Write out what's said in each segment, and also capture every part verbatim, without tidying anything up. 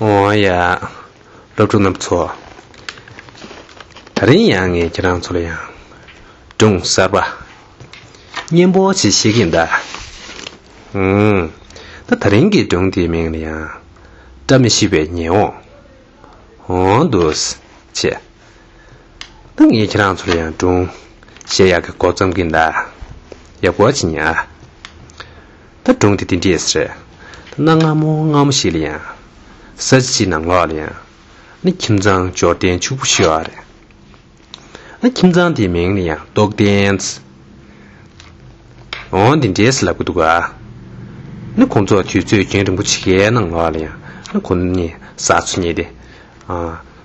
འོ་ཡ། སློབ་ཕྲུག་རྣམ་པ་ཚོ། ད་རིང་ཡང་ངས་ཁྱེད་རང་ཚོ་ལ་ཡང་སྒྲུང་གསར་པ་སྙན་པོ་ཞིག་བཤད་ཀྱི་ཡིན་ད། ཨུམ། ད་ད་རིང་གི་སྒྲུང་དེའི་མིང་ལ་ཡང་བཀྲ་མི་ཤིས་པའི་ཉེས་འོང་། འོང་འདུག་ཅེས། ད་ངས་ཁྱེད་རང་ཚོ་ལ་ཡང་སྒྲུང་བཤད་ཡག་གི་འགོ་བརྩམས་ཀྱི་ཡིན་ད། ཡག་པོ་བྱེད་ཉན་ཨ། ད་སྒྲུང་དེ་འདི་འདྲས་རེད། ད་གནའ་སྔ་མོ་སྔ་མོ་ཞིག་ལ་ཡང་ས་ཆ་གཅིག་ནང་ལོགས་ལ་ཡང་ནི་ཁྱིམ་ཚང་འབྱོར་ལྡན་ཕྱུག་པོ་ཞིག་ཡོད་རེད། ཨ་ཁྱིམ་ཚང་དེའི་མིང་ནི་ཡང་རྟོགས་ལྡན། འོ་འདི་འདྲས་ལབ་ཀྱི་འདུག་ག་ནི་ཁོང་ཚོ་དུས་ཚོད་རྒྱུན་རིང་པོ་ཞིག་གི་ནང་ལོགས་ལ་ཡང་ནི་ཁོང་གཉིས་བཟའ་ཚོ་རྙེད་དེ། ཨ་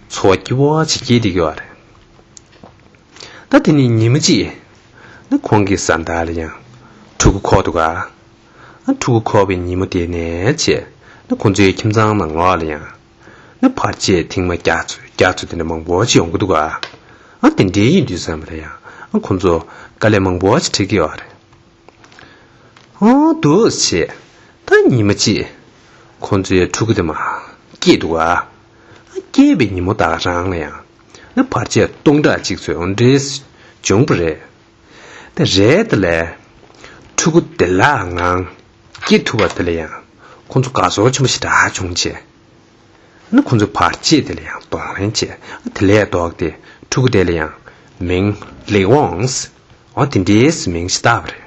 འཚོ་བ་སྐྱིད་པོ་ཞིག་སྐྱེལ་བསྡད་ཀྱི་ཡོད་རེད། ད་དེ་ནས་ཉི་མ་གཅིག་ནི་ཁོང་གི་བཟའ་ཟླ་ལ་ཡང་ཕྲུ་གུ་འཁོར་འདུག་ག་ཨ་ཕྲུ་གུ་འཁོར་བའི་ཉིན་མོ་དེ་ནས་བྱས་ནི་ཁོང་ཚོའི་ཁྱིམ་ཚང་ནང་ལོགས་ལ་ཡང་ནི་བར་ཆད་ཐེངས་མ་བརྒྱ་ཚོ་བརྒྱ་ཚོ་དེ་འདྲ་མང་པོ་ཞིག་ཡོང་གི་འདུག་ག་ཨ་དེ་འདྲའི་ཡིན་དུས་ཙམ་པ་ལ་ཡང་ཨ་ཁོང་ཚོ་དཀའ་ལས་མང་པོ་ཞིག་འཕྲད་ཀྱི་ཡོད་རེད། ཨོ་འདུག་བྱས། ད་ཉི་མ་གཅིག་ཁོང་ཚོའི་ཕྲུ་གུ་དེ་མར་སྐྱེས་འདུག་ག་ཨ་སྐྱེས་པའི་ཉིན་མོ་དེ་རང་ལ་ཡང་ནི་བར་ཆད་སྟོང་ཕྲག་གཅིག་ཚོད་འོ་འདྲས་བྱུང་བ་རེད། དེ་རེད་དེ་ལས་ཕྲུ་གུ་དེ་ལ་ངང་སྐྱེ་ཐུབ་པ་དེ་ལ་ཡང་ཁོང་ཚོ་དགའ་ཚོར་ཆེན་པོ་ཞེ་དྲག་བྱུང་བྱས། ནི་ཁོང་ཚོའི་བར་ཆད་དེ་ལ་ཡང་གདོང་ལེན་བྱས། དེ་ལས་ལྡོག་སྟེ་ཕྲུ་གུ་དེ་ལ་ཡང་མིང་ལེགས་འོང་། འོ་དེ་འདྲའི་མིང་ཞིག་བཏགས་པ་རེད།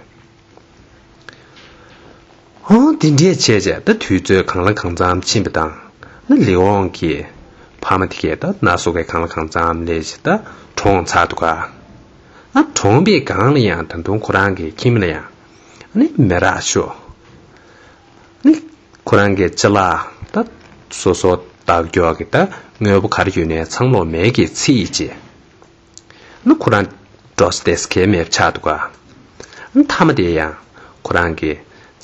འོ་དེ་འདྲས་བྱས་བྱས་ད་དུས་ཚོད་གང་ལ་གང་འཚམ་ཕྱིན་པ་དང་ནི་ལེགས་འོང་གི་ཕ་མ་དེ་གས་ད་ན་ཟུག་གི་གང་ལ་གང་འཚམ་ལས་ཤིག་ད་གྲོངས་ཚར་འདུག་ག་ཨ་གྲོངས་པའི་སྒང་ལ་ཡང་ད་དུང་ཁོ་རང་གི་ཁྱིམ་ལ་ཡང་ནི་མེ་རག་ཤོར། ནི་ཁོ་རང་གི་ཅ་ལག་ད་སོ་སོ་བདག་སྐྱོང་གི་ད་དངོས་པོ་ག་རེ་ཡོད་ནའི་ཚང་མ་མེ་གིས་ཚིག་བྱས། ནི་ཁོ་རང་འགྲོ་ས་དེ་སྐད་མེད་ཆགས་འདུག་ག་ནི་མཐའ་མ་དེ་ཡང་ཁོ་རང་གི་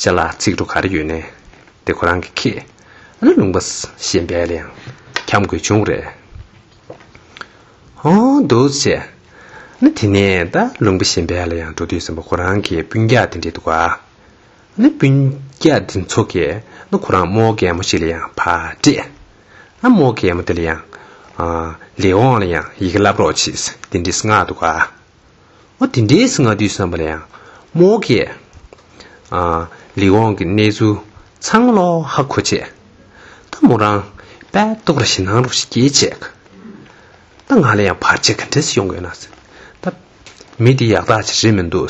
ཅ་ལག་ཚིག་འབྲུ་ག་རེ་ཡོད་ནའི་དེ་ཁོ་རང་གིས་ཁྱེར་ནི་ལུང་པ་གཞན་པ་ལ་ཡང་འཁྱམ་དགོས་བྱུང་རེད། ཧོ་འདུག་བྱས། ནི་དེ་ནས་ད་ལུང་པ་གཞན་པ་ལ་ཡང་འགྲོ་དུས་ཙམ་པ་ཁོ་རང་གི་སྤུན་ཀྱག་དེ་འདྲས་འདུག་ག་ནི་སྤུན་ཀྱག་དེ་ཚོ་གིས་ནི་ཁོ་རང་རྨོ་རྒན་མོ་ཞིག་ལ་ཡང་ཕར་སྤྲད། ཨ་རྨོ་རྒན་མོ་དེ་ལ་ཡང་ཨ་ལེགས་འོང་ལ་ཡང་ཡི་གེ་བསླབ་རོགས་བྱེད་དེ་འདྲས་མངགས་འདུག་ག་འོ་དེ་འདྲས་མངགས་དུས་ཙམ་པ་ལ་ཡང་རྨོ་གིས་ཨ་ལེགས་འོང་གི་གནས་ཚུལ་ཚང་མ་ལོ་ཧ་གོ་བྱས། ད་མོ་རང་དཔེ་སྟོབས་ར་ཞེད་སྣང་རོགས་ཤིག་སྐྱེས་བྱས། ད་ང་ལ་ཡང་བར་ཆད་ག་འདྲས་ཡོང་དགོས་ན། ད་མི་དེ་ཡག་རྟགས་ཅིག་རེད་མི་འདུག་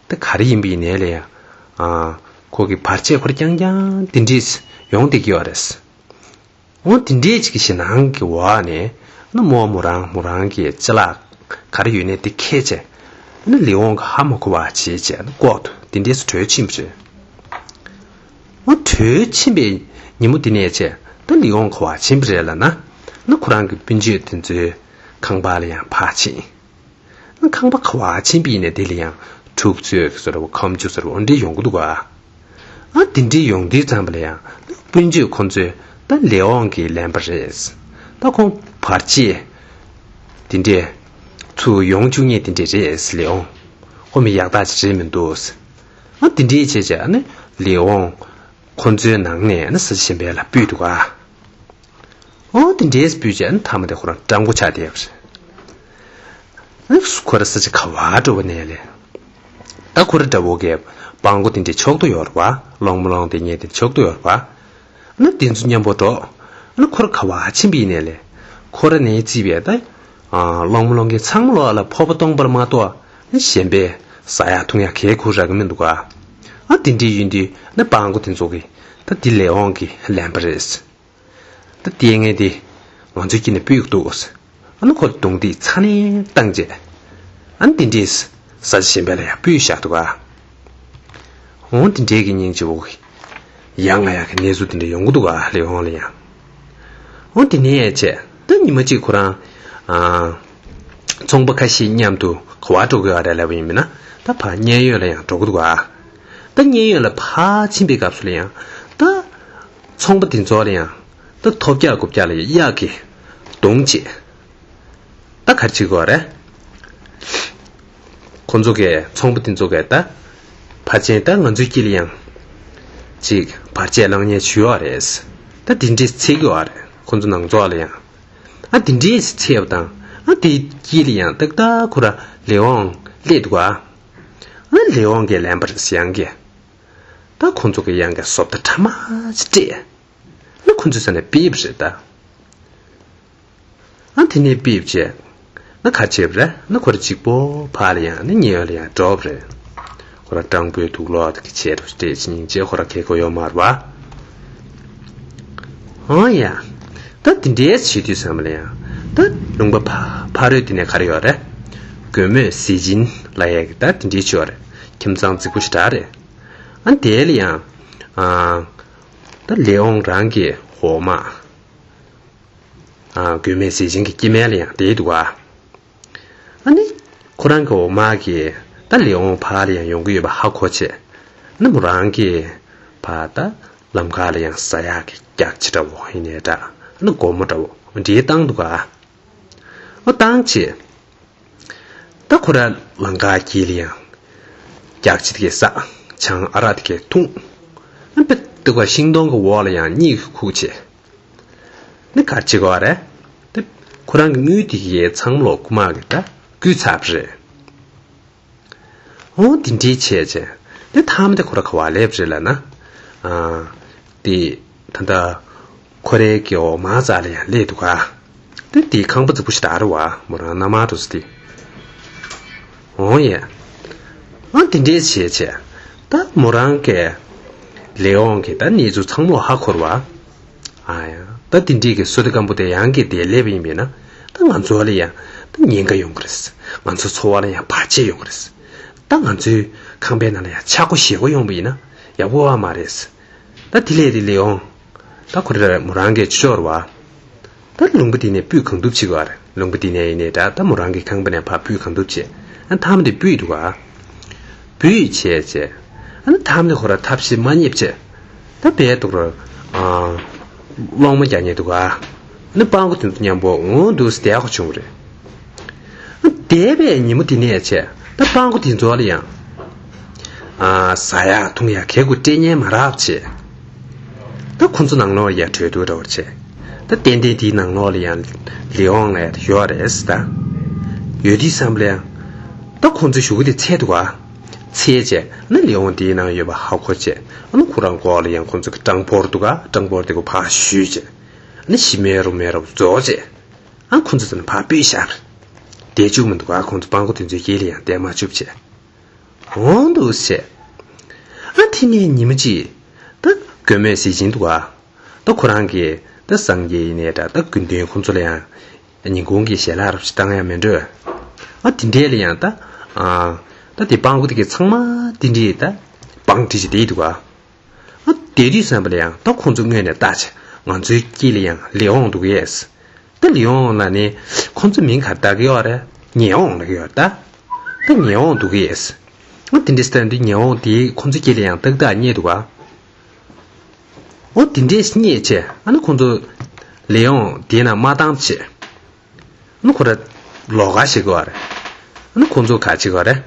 ད་ག་རེ་ཡིན་པ་ཡིན་ནའི་ལ་ཡང་ཨ་ཁོ་གི་བར་ཆད་ཁོ་ར་རྐྱང་རྐྱང་དེ་འདྲས་ཡོང་བསྡད་ཀྱི་ཡོད་རེད། འོ་དེ་འདྲས་ཅིག་གི་ཞེད་སྣང་གི་འོག་ནས་ནི་མོ་མོ་རང་མོ་རང་གི་ཅ་ལག་ག་རེ་ཡོད་ནའི་དེ་ཁྱེར་བྱས་ནི་ལེགས་འོང་གི་ཧ་མ་གོ་བ་བྱས་བྱས་ནི་ལྐོག་ཏུ་དེ་འདྲས་སུ་བྲོས་ཕྱིན་པ་རེད། འོ་བྲོས་ཕྱིན་པའི་ཉིན་མོ་དེ་ནས་བྱས་ད་ལེགས་འོང་ག་བ་ཕྱིན་པ་རེད་ལབ་ན་ནི་ཁོ་རང་གི་སྤུན་མཆེད་དེ་ཚོའི་ཁང་པ་ལ་ཡང་ཕར་ཕྱིན། ཁང་པ་ག་བ་ཕྱིན་པ་ཡིན་ནའི་དེ་ལ་ཡང་འཁྲུག་རྩོད་ཀྱི་བཟོ་འདྲ་བོ་ཁ་མཆུ་བཟོ་འདྲ་བོ་འདི་འདྲས་ཡོང་གི་འདུག་ག་ཨ་དེ་འདྲས་ཡོང་དུས་ཙམ་པ་ལ་ཡང་སྤུན་མཆེད་ཁོ་ཚོས་ད་ལེགས་འོང་གི་ལན་པ་རེད། ད་ཁོང་བར་ཆད་དེ་འདྲས་ཚུར་ཡོང་བཅུག་མཁན་དེ་འདྲས་རེད་ལེགས་འོང་། ཁོ་མི་ཡག་རྟགས་ཅིག་རེད་མི་འདུག་ཨ་དེ་འདྲས་བྱས་བྱས་ཨ་ནི་ལེགས་འོང་ཁོ་ཚོའི་ནང་ནས་ཨ་ནི་ས་ཆ་གཞན་པ་ལ་སྤོས་འདུག་ག་འོ་དེ་འདྲས་སྤོས་བྱས་ཨ་ནི་མཐའ་མ་དེ་ཁོ་རང་སྤྲང་པོ་ཆགས་བསྡད་པ་རེད། ཨ་ནི་ཁོ་ར་ས་ཆ་ག་བ་འགྲོ་བ་ནས་ལས། ད་ཁོ་ར་འདྲ་བོ་གི་སྤྲང་པོ་དེ་འདྲས་ཕྱོགས་བསྡུ་ཡོད་རེད་བ། སློང་མོ་སློང་དེ་ཉེ་དེ་ཕྱོགས་བསྡུ་ཡོད་རེད་བ། ཨ་ནི་དེ་ཚོ་མཉམ་པོ་འགྲོ། ཨ་ནི་ཁོ་ར་ག་བ་ཕྱིན་པ་ཡིན་ནའི་ལས། ཁོ་ར་ནས་རྩིས་པའི་ད། ཨ་སློང་མོ་སློང་མཁན་ཚང་མ་ལོག་ལ་ཕོར་པ་སྟོང་པར་མ་གཏོགས་ཨ་ནི་གཞན་པའི་ཟ་ཡག་འཐུང་ཡག་གས་ཁུར་རག་གི་མི་འདུག་ག་ཨ་དེ་འདྲས་ཡིན་དུས་ཨ་ནི་སྤྲང་པོ་དེ་ཚོ་གི་ད་དེ་ལེགས་འོང་གི་ལན་པ་རེད། ད་ལྟས་ངན་དེ་ང་ཚོའི་དཀྱིལ་ནས་སྤོས་འདུག་ཨ་ནི་ཁོ་རྡུང་རྡེག་ཚ་ནན་བཏང་རྗེས། ཨ་ནི་དེ་འདྲས་ས་ཆ་གཞན་པ་ལ་ཡང་སྤོས་བཞག་འདུག་ག་འོ་དེ་འདྲས་ཀྱི་སྙིང་རྗེ་བོ་གི་ཡ་ང་ཡ་གི་གནས་ཚུལ་དེ་འདྲས་ཡོང་གི་འདུག་ག་ལེགས་འོང་ལ་ཡང་། འོ་དེ་ནས་བྱས་ད་ཉི་མ་གཅིག་ཁོ་རང་ཨ་ཚོང་པ་ཁ་ཤས་མཉམ་དུ་ག་བ་འགྲོ་གི་ཡོད་རེད་ལབ་པ་ཡིན་མིན་ན་ད་ཕར་མཉན་ཡོད་ལ་ཡང་འགྲོ་གི་འདུག་ག་ད་མཉན་ཡོད་ལ་ཕར་ཕྱིན་པའི་སྐབས་སུ་ལ་ཡང་ད། ཚོང་པ་དེ་ཚོ་ལ་ཡང་ད་ཐོབ་རྒྱག་རྐུབ་རྒྱག་ལ་གཡག་གིས་རྡུང་བྱས། ད་ག་རེ་བྱེད་དགོས་རེད། ཁོ་ཚོ་གས་ཚོང་པ་དེ་ཚོ་གས་ད་ཕལ་ཆེར་ད་ང་ཚོའི་དཀྱིལ་ལ་ཡང་ཅིག་བར་ཆད་བསླང་ཉེན་ཞུ་ཡོད་རེད། ད་དེ་འདྲས་འཚོལ་གྱི་ཡོད་རེད། ཁོ་ཚོ་ནང་ཚོགས་ལ་ཡང་། ཨ་དེ་འདྲའི་ཚེ་བ་དང་། ཨ་དེ་དཀྱིལ་ལ་ཡང་ཏག་ཏག་ཁོ་ར་ལེ་ཨོང་སླེབས་འདུག་ག་ཨ་ལེ་ཨོང་གིས་ལན་པར་ཡང་གི། ད་ཁོ་ཚོ་གི་ཡང་གི་བཟོ་ལྟ་ཕྲ་མ་ཅིག་སྤྲད། ཨ་ཁོ་ཚོའི་ས་ནས་ཕེབས་རེད་ད། ཨ་དེ་ནས་ཕེབས་བྱས། ན་ག་བྱས་པ་རེད། ན་ཁོ་ར་གཅིག་པོ་ཕར་ལ་ཡང་ནི་ཉེ་བ་ལ་ཡང་འགྲོ་བ་རེད། ཁོ་ར་སྤྲང་པོའི་དུག་ལོག་དེ་གི་ཆེད་དུ་སྤྲད་ཕྱིན་ཉིན་བྱས་ཁོ་ར་ཁེ་གོ་ཡོད་མ་རེད་བ། ཨོ་ཡ། ད་དེ་འདྲའི་བྱེད་དུས་ཙམ་པ་ལ་ཡང་། ད་ལུང་པ་ཕ་ཕ་རོལ་དེ་ནས་ག་རེ་ཡོད་རེད། མགོན་མེད་ཟས་སྦྱིན་ལབ་ཡས་ཀྱི་ད་དེ་འདྲའི་ཆོས་རེད། ཁྱིམ་ཚང་རྫིག་པོ་ཞེ་དྲག་རེད། ཨ་དེ་ལ་ཡང་། ཨ། ད་ལེ་ཨོང་རང་གི་འོག་མ། ཨ་མགོན་མེད་ཟས་སྦྱིན་གྱི་སྐྱེ་དམན་ལ་ཡང་བསྡད་འདུག་ག་ཨ་ནི། ཁོ་རང་གི་འོག་མ་གིས་ད་ལེ་ཨོང་ཕར་ལ་ཡང་ཡོང་གི་ཡོད་པ་ཧ་གོ་བྱས། ཨ་ནི་མོ་རང་གིས་ཕར་ད་ལམ་ཁ་ལ་ཡང་ཟ་ཡག་གི་རྒྱགས་ཕྱེ་འདྲ་བོ་ཡིན་ནའི་འདྲ། ཨ་ནི་སྒོར་མོ་འདྲ་བོ་འདྲའི་བཏང་འདུག་ག་ཨོ་བཏང་བྱས། ད་ཁོ་ར་ལམ་ཁ་དཀྱིལ་ལ་ཡང་རྒྱགས་ཕྱེ་དེ་གས་ཟ། ཆང་ཨ་རག་དེ་གས་འཐུང་། ཨ་དཔེ་སྡུག་པ་ཤིང་སྡོང་གི་འོག་ལ་ཡང་གཉིད་ཁུག་བྱས། ནི་ག་རེ་བྱེད་དགོས་རེད། དེ་ཁོ་རང་གི་དངུལ་དེ་གས་ཚང་མ་ལོ་རྐུ་མ་གིས་ད་བརྐུས་ཚར་བ་རེད། འོ་དེ་འདྲའི་བྱས་བྱས། དེ་མཐའ་མ་དེ་ཁོ་ར་ག་བ་སླེབས་རེད་ལབ་ན། ཨ། དེ་ད་ལྟ་ཁོ་རའི་གི་འོག་མ་རྩ་ལ་ཡང་སླེབས་འདུག་ག་དེ་དེའི་ཁང་པ་རྫིག་པོ་ཞིག་རེད་བ། མོ་རང་མནའ་མ་འགྲོ་ས་དེ། འོང་ཡ། ཨ་དེ་འདྲའི་བྱས་བྱས། ད་མོ་རང་གི་ལེ་ཨོང་གི་ད་གནས་ཚུལ་ཚང་མ་ཧ་གོ་བ། ཨ་ཡ། ད་དེ་འདྲའི་གི་བསོད་བདེ་སྒམ་པོ་དེ་ཡང་གི་དེ་སླེབས་པ་ཡིན་པས་ན། ད་ང་ཚོ་ལ་ཡང་ད་ཉེན་ཁ་ཡོང་གི་རེད། ང་ཚོ་འཚོ་བ་ལ་ཡང་བར་ཆད་ཡོང་གི་རེད། ད་ང་ཚོའི་ཁང་པའི་ནང་ལ་ཡང་ཆག་སྒོ་ཞེ་པོ་ཡོང་པ་ཡིན་ན་ཡག་པོ་བ་མ་རེད། ད་དེ་ལས་དེ་ལེ་ཨོང་། ད་ཁོ་རེ་མོ་རང་གི་ཅི་ཤོར་བ། ད་ལུང་པ་དེ་ནས་སྤུས་གང་ཐུབ་བྱེད་དགོས་རེད། ལུང་པ་དེ་ནས་ཡིན་ནའི་འདྲ། ད་མོ་རང་གི་ཁང་པ་ནས་ཕར་སྤུས་གང་ཐུབ་བྱེད། ཨ་མཐའ་མ་དེ་སྤུས་འདུག་ག་སྤུས་བྱས་བྱས། ཨ་ནི་མཐའ་མ་དེ་ཁོ་ར་ཐབས་ཤེས་མ་རྙེད་བྱས། ད་བལ་འདུག་ར། ཨ། སློང་མོ་རྒྱག་མཁན་འདུག་ག་ཨ་ནི་སྤྲང་པོ་དེ་ཚོ་མཉམ་པོ་འོང་འདུག་སེ་བསྡད་དགོས་བྱུང་བ་རེད། ཨ་འདས་པའི་ཉིན་མོ་དེ་ནས་བྱས། ད་སྤྲང་པོ་དེ་ཚོ་ལ་ཡང་། ཨ། ཟ་ཡག་འཐུང་ཡག་ག་གེ་སྤྲད་མཁན་མ་རག་བྱས། ད་ཁོ་ཚོ་ནང་ལོགས་ཡ་བྲོས་འདུག་འདྲ་བོ་བྱས། ད་ཏན་ཏན་དེའི་ནང་ལོགས་ལ་ཡང་ལེ་ཨོང་ལབ་ཡག་དེ་ཡོད་རེད་ཟེར་ད། ཡོད་དུས་ཙམ་པ་ལ་ཡང་། ད་ཁོ་ཚོའི་གཞུག་གུ་དེ་འཚོལ་འདུག་ག་འཚོལ་བྱས་ན་ལེ་ཨོང་དེའི་ནང་ཡོད་པ་ཧ་གོ་བྱས། ཨ་ནི་ཁོ་རང་མགོ་ལ་ཡང་ཁོ་ཚོ་གི་སྤྲང་པོ་འདུག་ག་སྤྲང་པོ་དེ་གོ་ཕར་གཞུས་བྱས། ཨ་ནི་ཞི་མེ་རུ་མེ་རུ་རྫོགས་བྱས། ཨ་ཁོ་ཚོ་ཚོ་ནི་ཕར་སྤོས་བཞག་པ་རེད། བསྡད་བཅུག་མི་འདུག་ག་ཁོ་ཚོ་སྤྲང་པོ་དེ་ཚོའི་དཀྱིལ་ལ་ཡང་བསྡད་མ་བཅུག་བྱས། འོང་འདུག་བྱས། ཨ་དེ་ནས་ཉི་མ་གཅིག་ད་མགོན་མེད་ཟས་སྦྱིན་འདུག་ག་ད་ཁོ་རང་གིས་ད་སངས་རྒྱས་ཡིན་ནའི་འདྲ། ད་དགེ་འདུན་ཁོ་ཚོ་ལ་ཡང་ཉིན་གུང་གི་ཞལ་ལག་རབ་ཅིག་བཏང་ཡ་མེད་འགྲོ། ཨ་དེ་འདྲས་ལ་ཡང་ད། ཨ། ད་དེ་སྤྲང་པོ་དེ་གས་ཚང་མ་དེ་འདྲས་ད་བང་བསྒྲིགས་བྱས་བསྡད་འདུག་ག་ཨ་དེ་དུས་ཙམ་པ་ལ་ཡང་ད་ཁོ་ཚོ་དངོས་ནས་བལྟས་བྱས། ང་ཚོའི་དཀྱིལ་ལ་ཡང་ལེ་ཨོང་འདུག་གས། ད་ལེ་ཨོང་ལབ་ནས་ཁོ་ཚོ་མིང་ག་རེ་བཏགས་ཀྱི་ཡོད་རེད། ཉེ་ཨོང་ལབ་ཀྱི་ཡོད་རེད་ད། ད་ཉེ་ཨོང་འདུག་གས། ཨ་དེ་འདྲས་ཟེར་དུས་ཉེ་ཨོང་དེ་ཁོ་ཚོའི་དཀྱིལ་ལ་ཡང་ཏག་ཏག་རྙེད་འདུག་ག་འོ་དེ་འདྲས་རྙེད་བྱས། ཨ་ནི་ཁོ་ཚོ་ལེ་ཨོང་དེ་ནང་མ་བཏང་བྱས། ཨ་ནི་ཁོ་ར་ལོགས་ཀ་བྱེད་དགོས་རེད། ཨ་ནི་ཁོ་ཚོ་ག་བྱེད་དགོས་རེད།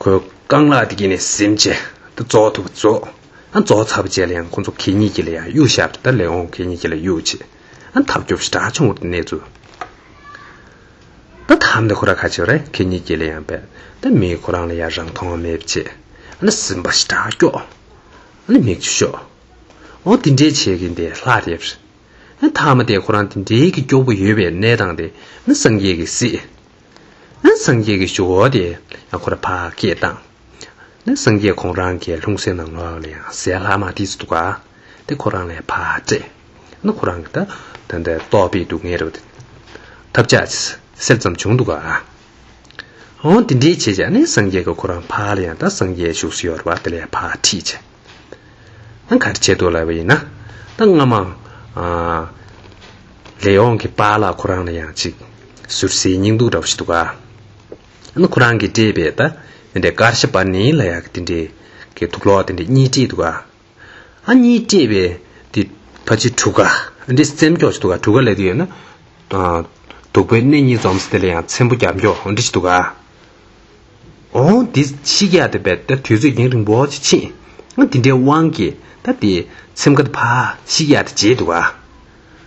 ཁོའི་རྐང་ལག་དེ་གིས་ནི་ཟིམ་བྱས། ད་རྫོགས་ཐུབ་པ་རྫོགས། ཨ་རྫོགས་ཚར་བ་བྱས་ལ་ཡང་ཁོ་ཚོ་གད་སྙིགས་དཀྱིལ་ལ་ཡང་གཡུགས་བཞག་པ་རེད། ད་ལེ་ཨོང་གད་སྙིགས་དཀྱིལ་ལ་གཡུགས་བྱས། ཨ་ཐབས་སྐྱོ་པོ་ཞེ་དྲག་བྱུང་བ་རེད་གནས་ཚུལ། ད་ཐམ་དེ་ཁོ་ར་ག་བྱེད་རེད། གད་སྙིགས་དཀྱིལ་ལ་ཡང་བས། ད་མི་ཁོ་རང་ལ་ཡང་རང་མཐོང་མེད་པ་བྱས། ཨ་ནི་ཟིམ་པ་ཞེ་དྲག་སྐྱོ། ཨ་ནི་མིག་ཆུ་ཤོར། འོ་དེ་འདྲས་བྱེད་ཀྱིན་དེ་ལྷག་རེད། ཨ་ཐ་མ་དེ་ཁོ་རང་དེ་འདྲས་ཀྱི་སྐྱོ་པོ་ཡོད་པའི་གནས་སྟངས་དེ་ནི་སངས་རྒྱས་ཀྱིས་གཟིགས། ཨ་སངས་རྒྱས་ཀྱི་ཞུ་བ་དེ་ཡང་ཁོ་ར་ཕར་སྐད་བཏང་། ནི་སངས་རྒྱས་ཁོང་རང་གི་ལྷུང་བཟེད་ནང་ལོགས་ལ་ཡང་ཟས་ལྷག་མ་དེ་ཚོ་འདུག་ག་དེ་ཁོ་རང་ལ་ཕར་སྤྲད། ནི་ཁོ་རང་གི་ད་ད་ལྟའི་ལྟོགས་པའི་སྡུག་བསྔལ་རེད་པ། དེ་ཐབས་ཆག་ཅིག་སེལ་ཙམ་བྱུང་འདུག་ག་འོ་དེ་འདྲའི་བྱས་བྱས་ནི་སངས་རྒྱས་ཀྱིས་ཁོ་རང་ཕར་ལ་ཡང་ད་སངས་རྒྱས་བཞུགས་སུ་ཡོད་རེད་པ། དེ་ལ་ཕར་ཁྲིད་བྱས། ཨ་ག་རེ་བྱེད་འདུག་ལབ་པ་ཡིན་ན། ད་སྔ་མ། ཨ། ལེ་ཨོང་གི་པཱ་ལགས་ཁོ་རང་ལ་ཡང་ཅིག་ཟུར་ཟའི་སྙིང་སྡུག་འདྲ་བོ་ཞིག་འདུག་ག་ཨ་ནི་ཁོ་རང་གིས་སྤྲད་པའི་ད་དེ་འདྲའི་ཀར་ཤ་པ་ནི་ལབ་ཡག་གི་དེ་འདྲའི་གི་དུག་ལོག་དེ་འདྲ་གཉིས་སྤྲད་འདུག་ག་ཨ་གཉིས་སྤྲད་པའི་དེ་ཕལ་ཆེར་གྲུ་ཁ་འདི་བཙེམ་ཀྱོག་ཅིག་འདུག་ག་གྲུ་ཁ་ལབ་དུས་ཡོད་ན། ཨ། སྡུག་པའི་སྣེ་གཉིས་འཛོམས་སེ་དེ་ལ་ཡང་ཚེམ་བུ་རྒྱབ་ཀྱོག་འདི་ཞིག་འདུག་ག་འོང་འདི་བཤིག་ཡག་དེ་བས་ད་དུས་ཚོད་ཡུན་རིང་པོ་ཅིག་ཕྱིན། ཨ་འདི་འདྲའི་དབང་གིས་ད་དེ་ཚེམ་ཁ་དེ་ཕར་བཤིག་ཡག་དེ་བརྗེད་འདུག་ག་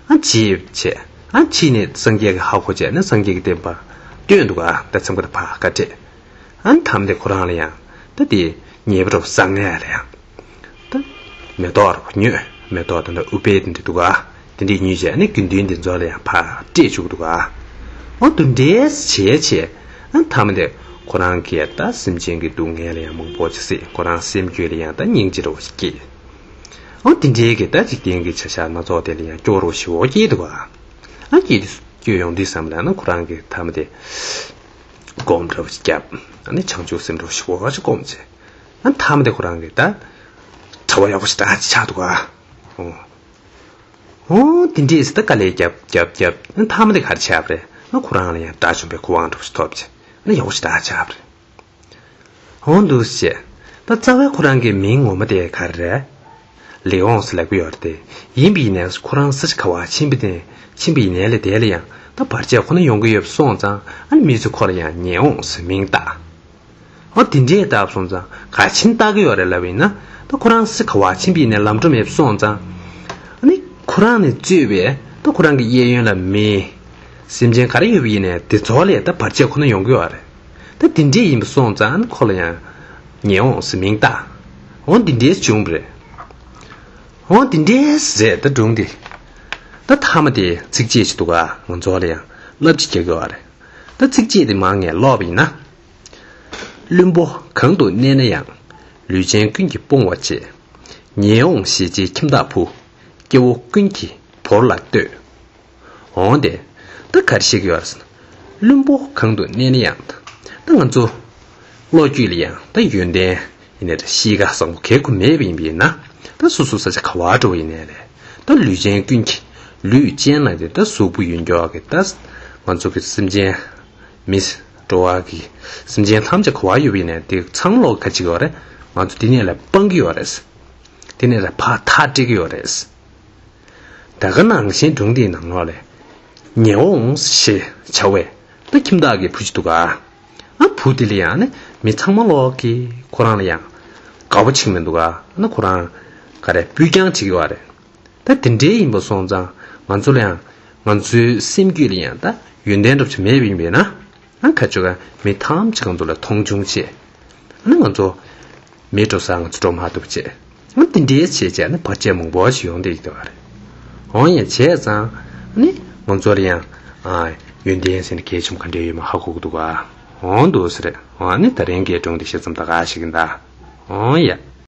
ཨ་བྱས་བྱས། ཨ་བྱས་ནས་སངས་རྒྱས་ཀྱི་ཧ་གོ་བྱས་ནས་སངས་རྒྱས་ཀྱི་བསྟན་པ་སྟོན་འདུག་ག་ད་ཚང་མ་ད་ཕར་ཁ་བྲལ། ཨ་ནི་མཐའ་མ་དེ་ཁོ་རང་ལ་ཡང་ད་དེ་ཉེས་པ་འདྲ་བོ་བསགས་མཁན་རེད་ཡང་། ད་མེ་ཏོག་ར་ཉོས། མེ་ཏོག་དེ་འདྲ་ཨུཏྤལ་དེ་འདྲ་འདུག་ག་དེ་འདྲས་ཉོས་བྱས་ནས་དགེ་འདུན་དེ་ཚོ་ལ་ཡང་ཕར་སྤྲད་བཅུག་འདུག་ག་འོ་དེ་འདྲས་བྱས་བྱས། ཨ་མཐའ་མ་དེ་ཁོ་རང་གིས་ད་སེམས་ཅན་གྱི་སྡུག་བསྔལ་ལ་ཡང་མང་པོ་ཅིག་སེལ། ཁོ་རང་སེམས་རྒྱུད་ལ་ཡང་ད་སྙིང་རྗེ་འདྲ་བོ་ཞིག་སྐྱེས། འོ་དེ་འདྲའི་གི་ད་འཇིག་རྟེན་གྱི་བྱ་བཞག་སྣ་ཚོགས་དེ་ལ་ཡང་སྐྱོ་བོ་ཞེ་པོ་སྐྱེས་འདུག་ག་ཨ་སྐྱེས་དུས་སྐྱོ་ཡོང་དུས་ཙམ་ལ་ན་ཁོ་རང་གིས་མཐའ་མ་དེ་སྒོམ་འདྲ་བོ་ཞིག་བརྒྱབ། ཨ་ནི་བྱང་ཆུབ་སེམས་འདྲ་བོ་ཞེ་པོ་ཞིག་བསྒོམས་བྱས། ཨ་མཐའ་མ་དེ་ཁོ་རང་གིས་ད་གྲྭ་པ་ཡག་པོ་ཞེ་དྲག་ཅིག་ཆགས་འདུག་ག་འོ། འོ་དེ་འདྲས་ད་དཀའ་ལས་བརྒྱབ་བརྒྱབ་བརྒྱབ། ཨ་མཐའ་མ་དེ་ག་རེ་བྱས་པ་རེད། ཨ་ཁོ་རང་ལ་ཡང་དགྲ་བཅོམ་པའི་གོ་འཕང་འདྲ་བོ་ཞིག་ཐོབ་བྱས། ཨ་ནི་ཡག་པོ་ཞེ་དྲག་ཆགས་པ་རེད། འོ་འདུག་སེ་བྱས། ད་རྩ་བའི་ཁོ་རང་གི་མིང་ངོ་མ་དེ་ག་རེ་རེད། ལེགས་འོང་ཟེར་ལབ་ཀྱི་ཡོད་རེད་དེ། ཡིན་པ་ཡིན་ནའི་ཁོ་རང་ས་ཆ་ག་བར་ཕྱིན་པ་དེ། ཕྱིན་པ་ཡིན་ནའི་ལས་དེ་ལ་ཡང་ད་བར་ཆད་ཁོ་ན་ཡོང་གི་ཡོད་པ་སོང་ཙང་། ཨ་ནི་མི་ཚོས་ཁོ་ལ་ཡང་ཉེས་འོང་ཟེར་མིང་བཏགས། འོ་དེ་འདྲས་བཏགས་སོང་ཙང་ག་ཕྱིན་བཏགས་ཀྱི་ཡོད་རེད་ལབ་པ་ཡིན་ན། ད་ཁོ་རང་ས་ཆ་ག་བར་ཕྱིན་པ་ཡིན་ནའི་ལམ་འགྲོ་མེད་པ་སོང་ཙང་། ཨ་ནི་ཁོ་རང་ནས་གཙོས་པའི་ད་ཁོ་རང་གི་གཡས་གཡོན་ལ་མི་སེམས་ཅན་ག་རེ་ཡོད་པ་ཡིན་ནའི་དེ་ཚོ་ལ་ད་བར་ཆད་ཁོ་ན་ཡོང་གི་ཡོད་རེད། ད་དེ་འདྲས་ཡིན་པ་སོང་ཙང་ཁོ་ལ་ཡང་ཉེས་འོང་ཟེར་མིང་བཏགས། འོ་འདི་འདྲས་བྱུང་བ་རེད། འོ་འདི་འདྲས་རེད། ད་སྒྲུང་འདི་ད་མཐའ་མ་དེ་ཚིགས་བཅད་ཅིག་འདུག་ག་ང་ཚོ་ལ་ཡང་བསླབ་བྱ་རྒྱག་གི་ཡོད་རེད། ད་ཚིགས་བཅད་དེ་མར་ངས་ཀློག་པ་ཡིན་ན། བླུན་པོ་གང་དུ་གནས་ན་ཡང་། ལུས་ཅན་ཀུན་གྱིས་སྤོང་བར་བྱེད། ཉེས་འོང་ཞེས་བྱའི་ཁྱིམ་བདག་བུ། སྐྱེ་བོ་ཀུན་གྱི་བོར་ལ་ལྟོས། འོང་སྟེ། ད་ག་རེ་བཤད་ཀྱི་ཡོད་རེད་ཟེར་ན། བླུན་པོ་གང་དུ་གནས་ན་ཡང་། ད་ང་ཚོ་བློ་རྒྱུད་ལ་ཡང་ད་ཡོན་ཏན་ཡིན་ནའི་རེད། གཤིས་ཀ་བཟང་པོ་གལ་ཁོ་མེད་པ་ཡིན་པ་ཡིན་ན། ད་སོ་སོ་ས་ཆ་ག་བར་འགྲོ་བ་ཡིན་ནའི་རེད། ད་ལུས་ཅན་ཀུན་གྱི་ལུས་ཅན་ལ་དེ་ད་གཟུགས་པོ་ཡོད་མཁན་གྱི་ད་ང་ཚོ་གི་སེམས་ཅན་མི་འགྲོ་བ་གི་སེམས་ཅན་ཐམས་ཅད་ག་བར་ཡོད་པ་ཡིན་ནའི་དེ་ཚང་མ་ལོག་ག་ཅིག་ཡོད་རེད། ང་ཚོ་དེ་ནས་ལ་སྤང་གི་ཡོད་རེད། དེ་ནས་ལ་ཕར་ཐག་བྲེག་གི་ཡོད་རེད། ད་ག་ནང་བཞིན་སྒྲུང་འདིའི་ནང་ལོགས་ལ། ཉེས་འོང་ཞེས་བྱ་བའི་ད་ཁྱིམ་བདག་གི་བུ་ཅིག་འདུག་ག་ཨ་བུ་དེ་ལ་ཡང་ནི་མི་ཚང་མ་ལོག་གིས་ཁོ་རང་ལ་ཡང་དགའ་པོ་བྱེད་ཀྱི་མི་འདུག་ག་ཨ་ནི་ཁོ་རང་ག་རེ་སྤུས་རྐྱང་བྱེད་ཀྱི་ཡོད་རེད། ད་དེ་འདྲའི་ཡིན་པ་སོང་ཙང་ང་ཚོ་ལ་ཡང་ང་ཚོའི་སེམས་རྒྱུད་ལ་ཡང་ད་ཡོན་ཏན་འདྲ་པོ་ཅིག་མེད་པ་ཡིན་པས་ན། ཨ་ཁ་ཆོ་ག་མི་ཐམས་ཅད་ང་ཚོ་ལ་མཐོང་ཆུང་བྱེད། ཨ་ནི་ང་ཚོ་མི་འགྲོ་ས་ང་ཚོ་འགྲོ་མ་ཐུབ་བྱེད། ཨ་དེ་འདྲའི་བྱེད་བྱས་ནི་བར་ཆད་མང་པོ་ཞིག་ཡོང་བསྡད་ཀྱི་འདུག་ག་རེད། འོང་ཡང་བྱས་ཙང་ཨ་ནི་ང་ཚོ་ལ་ཡང་ཨ་ཡོན་ཏན་ཟེར་ནས་གལ་ཆེན་པོ་ག་འདྲས་ཡོད་མེད་ཧ་གོ་གི་འདུག་ག་འོང་འདུག་ཟེར། འོང་ནི་ད་རིང་གི་སྒྲུང་འདི་ཤེས་ཙམ་ད་ག་ཞིག་ཡིན་ད། འོང་ཡ།